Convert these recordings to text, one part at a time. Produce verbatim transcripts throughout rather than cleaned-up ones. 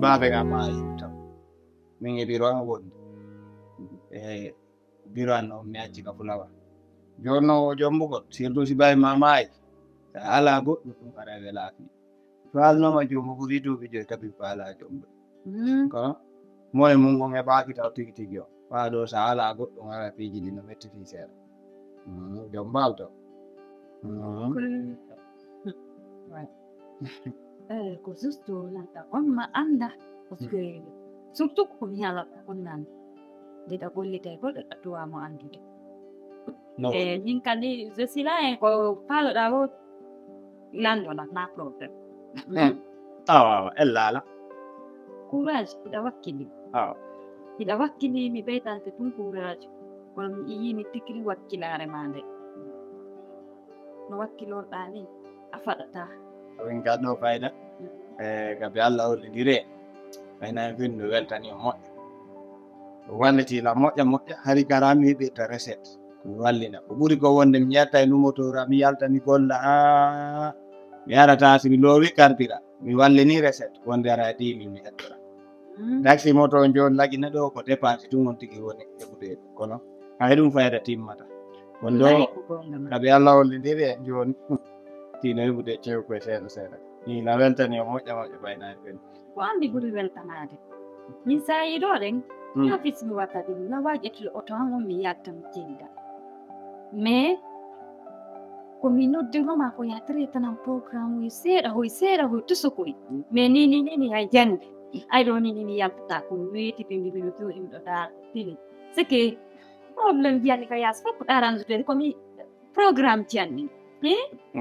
Baafe ga maayi tan. Min e biro an woni. E biro an noon mi acci ka fulawa. Jooni noon o jombugol, surtout si bawi ma maayi. Sa alaa goɗɗum ɗum ara welaaki. Faalnoma jombugol ri duuɓi joyi kabi faalaa jombugol. Kono moye mum on heɓaaki taw tigi tigi o. Faa ɗo sa alaa goɗɗum ara piiji ɗi no mettitii seeɗa. Jombal to. Eh, ko juste nanta on ma annda parce que surtout ko mi yalata on nan ndeɗa gollitay goɗɗo a duwamo anndude. E min kadi je suis là en ko faaloɗa o landola na problème. Awa awa ella ala. Courage hiɗa wakkili. Awa. Hiɗa wakkili mi ɓeydante tun courage kono mi iyimi tikri wakkilare ma nde. No wakkilorɗa ni a faɗata. Min gadno fayda. E kabi allah hollidire. Fayna en fin no weltani o moƴƴo. O walliti la moƴƴa moƴƴa hari kara mi heɓirta recette. Mi wallina ko ɓuri ko wonde mi ƴetta e numotora mi yalta mi golla ha mi arata si mi loowi karbira mi wallini recette wonde ara e dix mille mi hettora. Taxi moto on jooni lagina ɗo ko dépense tun on tigi woni heɓude kono hay ɗum fayda timmata. Kono ɗo kabi allah hollidiri en jooni tino heɓude cew koye seeɗa seeɗa. Ni la weltani o moƴƴa moƴƴa fayna e fin. Ko anndi ɓuri weltanaade min so a yii ɗo ɗen. Ɗo fis mi watta ɗum na waawi ƴettude oto an on mi yalta mi jeyda mais ko mi noddiroma ko ya traitanan programme uji seeɗa hoy seeɗa hoy tusokoy mais ni ni ni ni hay jannde ay ɗo ni ni mi yaltata ko mi weeti ɓe mbiɗo jooɗi miɗo daara télé c'est que problème mbiyani ka yaas fof ko ɗarandude ko mi programme janni.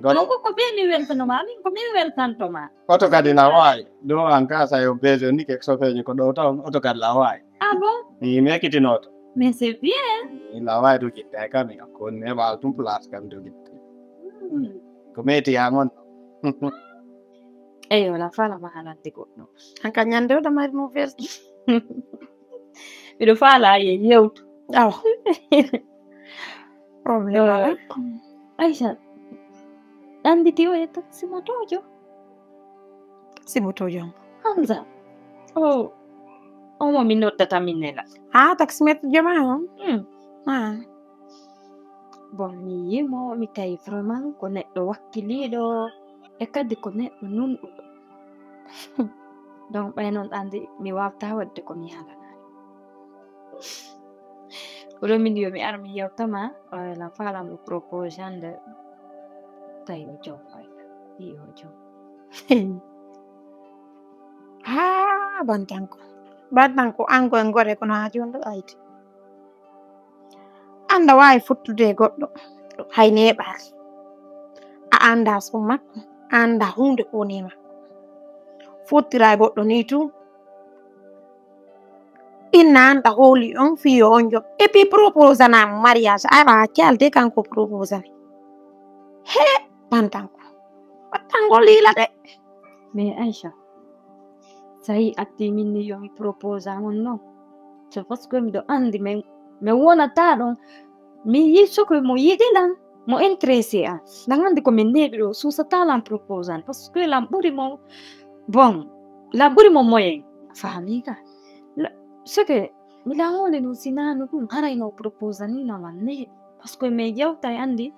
Kono ko ko ɓe mi weltanoma min ko min weltantoma. Oto kadi na waawi ɗum an ka sa yo besoin ni kek sofeeji ko ɗo taw oto kadi la waawi. Ah bon? Mi mekitinoto. Mais c'est bien. Mi la waawi dogitte ay kam mi ko ne ba tum place kam dogitte. Ko meti ya mon. Eyo la fala ma halande goɗɗo. Hanka ñande oɗo mari nouvelle. Miɗo faala ye yewtu. Awa. Problème ala. Aisha. Ɗanditi o e taxi motojo. Taxi motojo. Hamza. Oh. Omo mi noddata min nela. Ha taxi mettojo ma on. Hmm. Ha. Bon mi yimo mi tawi vraiment ko neɗɗo wakkiliiɗo e kadi ko neɗɗo nunɗuɗo. Donc ɓay noon andi mi wawta wadde ko mi halanaani. Ko ɗo min yo mi ar mi yewtama la fala mo proposande tawi o joom fayda i o joom. Haa bantanko bantanko an ko en gore kono haa jooni ɗo ayti. Annda waawi fottude e goɗɗo hay neeɓaaki. A annda sum makko, a annda huunde ko woni e makko. Fottira e goɗɗo nii tun. Inna annda hooli on fii yo on jom. Et puis proposana mo mariage, ay wa calde kanko proposani. He bantanko. Battango liila de. Mais Aisha, so a yii addi min ni yo mi proposa on non. C'est parce que miɗo anndi min mi wonata ɗon mi yii soko mo yiɗi lan mo intéressé an lan anndi ko min neeɓi ɗo suusata lan propose an parce que lan ɓuri mo bon lan ɓuri mo moyen a faami ka ce que mi lan woni ɗum si nanu ɗum haray no propose ani no man neeɓi parce que min yewta e anndi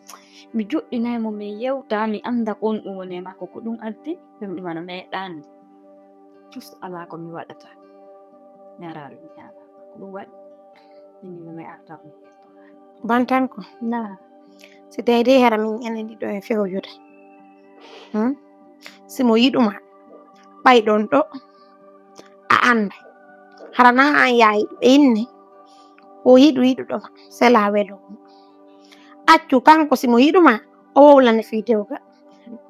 mi joɗɗinay mo min yewta mi annda ko on ɗum woni e makko ko ɗum addi ɗum ɗum ana meeɗani Just alaa ko mi waɗata. Mi araa ɗum mi alaa ko ɗum waɗi. Min mi arta ko mi yetto. Bantanko. Na. Si tawi de hara min enen ɗiɗo e fewjude. Hmm? Si mo yiɗuma ɓay ɗon ɗo a annda hara na an yaa yiɗuɓe inne o yiɗu yiɗuɗoma sela welo accu kanko si mo yiɗuma o wowlane fii dewgal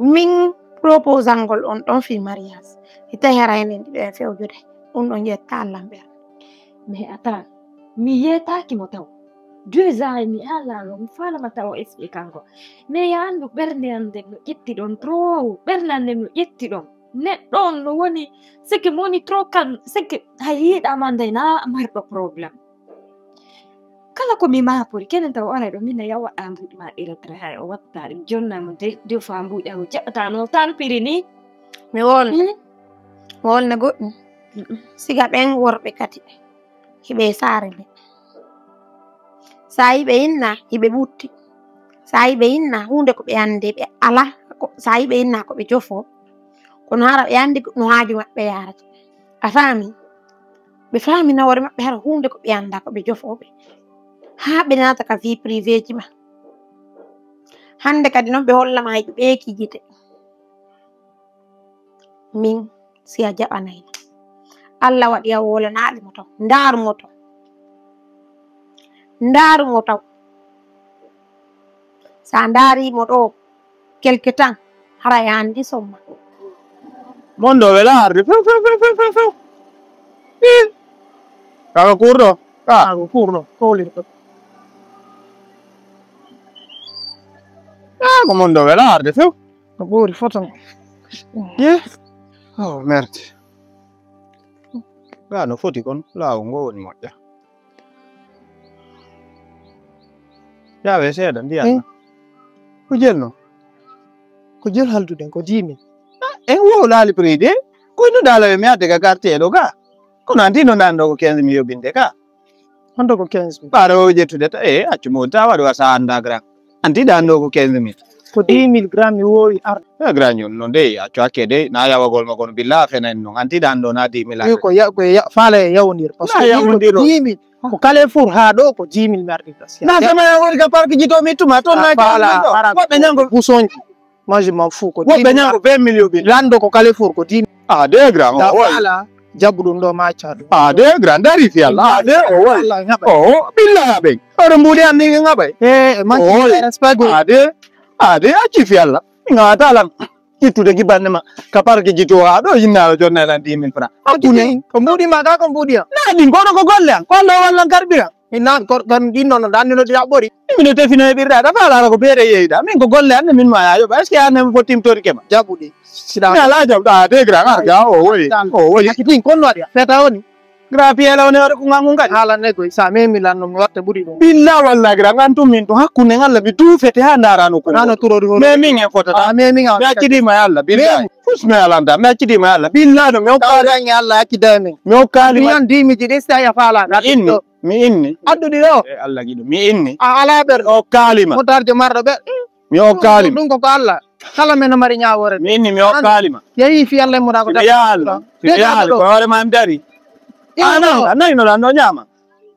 min proposangol on ɗon fii mariage si tawi hara enen ɗiɗo en fewjude ɗum ɗon ƴetta allah mbiyata mais ata mi yeetaaki mo taw deux ans mi haalano mi faalama taw o explique kanko mais ya anndu ɓernde an nden no ƴetti ɗon trop ɓernde an nden no ƴetti ɗon neɗɗo on no woni seke mo woni trop calme seke hay yiɗama nde na marɗo problème kala ko mi mapori kenen taw o aray ɗo min ya waɗa mbuɗi ma ɗi retre hay o watta ɗum jonna mo de deux fois mbuɗi o jaɓata no tan piri ni mi wol mi wolna goɗɗum Siga ɓen worɓe kadi hiɓe e saare nde. Sa yi ɓe inna hiɓe ɓutti. Sa yi ɓe inna huunde ko ɓe anndi ɓe ala. Sa yi ɓe inna ko ɓe jofo. Kono hara ɓe anndi no haaju maɓɓe yarata. A faami? Ɓe faami nawore maɓɓe hara huunde ko ɓe annda ko ɓe jofooɓe. Haa ɓe naata ka vie privé ji ma. Hannde kadi noon ɓe holla ma hiɓe ɓeeki gite. Min si a jaɓanay. Allah waɗi a wolanaali mo taw. Ndaaru mo taw. Ndaaru mo taw. Sa ndaari mo ɗo quelque temps hara e anndi somma. Mon ɗo wela arde few few few few few few. Ih. Kaka kurɗo. Ka. Ako kurɗo kowlirɗo. Ah, ko mon ɗo wela arde few. Ko ɓoori foto. Ye. Oh, merde. Ga no foti kon laawo ngo woni moƴƴa. Yaawe seeɗa ndiyan. Eh? Ko jelno? Ko jel halduɗen ko dix mille. En wowlaali prix de. Koy no daala ɓe mi adde ka garteɗo ga. Kono anti no nan ɗo ko quinze mille yobinde ka. Honto ko quinze mille? Ɓaara o ƴettude ta e accu mo ta waɗi wasa anda grand. Anti dan ɗo ko quinze mille. Ko dix mille grand mi wowi ar. E grand ñun no de accu hakke de na yawagol ma kono billa fena en non anti dan ɗo na dix mille. Ko ya ko ya faala e yawondir parce que dix mille. Ko kala e four ha ɗo ko dix mille mi ardi. Na sama ya wori ka park jito mi tuma ton na. Woɓɓe ñango busonji. Moi je m'en fous ko woɓɓe ñango vingt millions ɓe lando ko kala e four ko dix mille. Ah de grand o wala. Jabbu ɗum ɗo ma acca ɗum. Ah de grand dari fi Allah ah de o wala. O billa ɓe. Ore mbuɗi an ni ngaɓay. E man respect go. Ah de. Ah de acci fi Allah. Ngata lan. Ittude gibanne ma ka park jito ha ɗo yinnaaɗo jonnay lan dix mille francs. Hakkunde. Ko mbuɗi ma ka ko mbuɗi am. Na ɗin kono ko golle an ko Allah wallan karbira. Inna kan ɗin noon ɗan no ɗiɗa ɓori. Mino tefino e ɓirɗa ɗa faala ara ko beere yeyda min ko golle an min ma ya yoɓa est ce que an mi fottim torike ma. Jaɓuɗi. Siɗa mi ala jaɓɗa de grand arga o woyi o woyi. Ɗin kon no waɗi feta woni. Grand piela woni waɗa ko ngangu ngadi. Haala ne koy sa memi lan no mi watta ɓuri ɗum. Billa walla grand an tum min to hakkunde ngalla mi duufete ha ndarano ko. Nano turori horo. Mais min e fotata. Ah mais min a. Mi accidi ma yalla billa. Fus mi alanta mi accidi ma yalla billa no mi hokka. Kawle an Allah accida men. Mi hokkali ma. Mi an dimi ji ɗi sa ya faala. Mi inni. Mi inni. Adduɗi ɗo. E Allah giɗo mi inni. A ala ɓerɗe. O kalima. Motarjo marɗo ɓerɗe. Mi hokkali ma. Ɗum ko ko Allah. Kala men no mari ñaawore. Mi inni mi hokkali ma. Yehi fi Allah mo dago. Yahal. Yahal ko hoore ma mi dari. Ana ana ino lan no ñaama.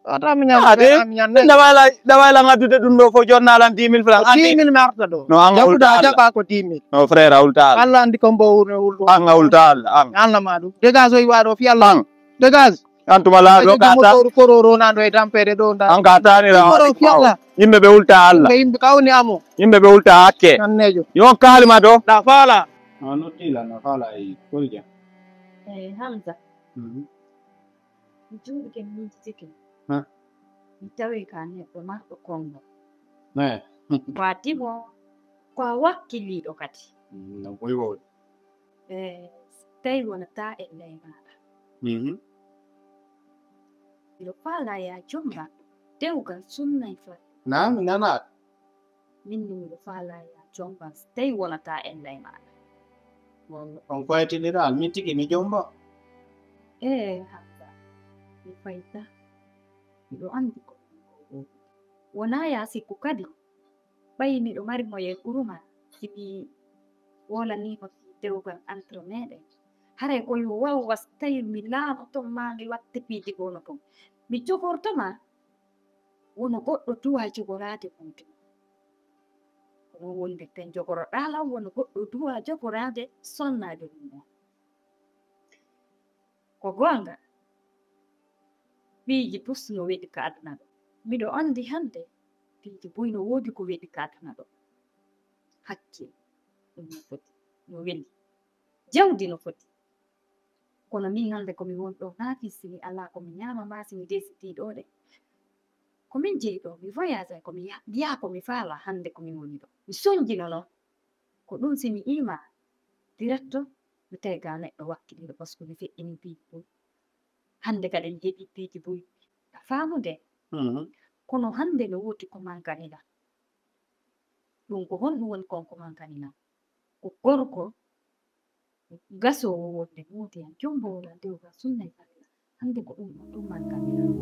Ata mi ñaama. Ade. Dawala dawala ngaddude ɗum ɗo fof jonnalan dix mille francs. Andi dix mille mi arta ɗo. No an ulta Allah. Jaɓa ko dix mille. No frère a ulta Allah. Allah andi ko mbo wurne ulɗo. An a ulta Allah an. Allah ma ɗum dégage o iwa ɗo fi Allah. An. Dégage. An tuma laaɗo ka ta. Motoru kororo na ɗo e tampere ɗo nda. An ka tanira. Koro fi Allah. Yimɓe ɓe ulta Allah. Yimɓe kawni amo. Yimɓe ɓe ulta hakke. Kannejo. Yo kalima ɗo. Ɗa faala. A notti lan a faala e kolja. Eh Hamza. Mi jooɗike mi miijitike. Mi tawi ka neɗɗo marɗo konngol. Ko a dimo, ko a wakkiliiɗo kadi. No ɓuri wowde. E so tawi wonata e ley maaɗa. Miɗo faalaa ya jomba dewgal sunnay fa. Na mi nanaat. Min ni miɗo faalaa ya jongal so tawi wonata en ley maaɗa. On faytiniral min tigi mi jomba. Ee Hamza, mi fayta. Miɗo anndi ko wonaa ya sikku kadi. Ɓay miɗo mari moyen ɓuruma si mi wolaniima fii dewgal entre meeɗen. Haray ko yo waw wa so tawi mi laanoto maa mi watta piiji gono ton. Mi jogorto ma. Wono goɗɗo duwaa jogoraade muuɗum. Ko noon wondirten jogoroɗaa lan wono goɗɗo duwaa jogoraade sonnaajo mum on. Ko goonga, piiji pus no weli ka aduna ɗo. Miɗo anndi hannde piiji buy no woodi ko weli ka aduna ɗo. Hakke ɗum no foti, no weli. Jawdi no foti. Kono min hannde ko mi woni ɗo naati si mi alaa ko mi ñaama maa si mi desidii ɗo de. Ko min jeyi ɗo mi voyage ko mi yaha mi yaha ko mi faala hannde ko min woni ɗo mi sonjino noon ko ɗum si mi iima directo mi tawi ga neɗɗo wakkiliiɗo par ce que mi feƴƴini piiji buy hannde kadi mi heɓi piiji buy a faamude kono hannde no woodi ko mankani lan ɗum ko honɗum woni kon ko mankani lan ko gorko gasoowo wonde moodiyan jombowla dewgal sunna e farilla. Hannde ko ɗum ɗum maggal.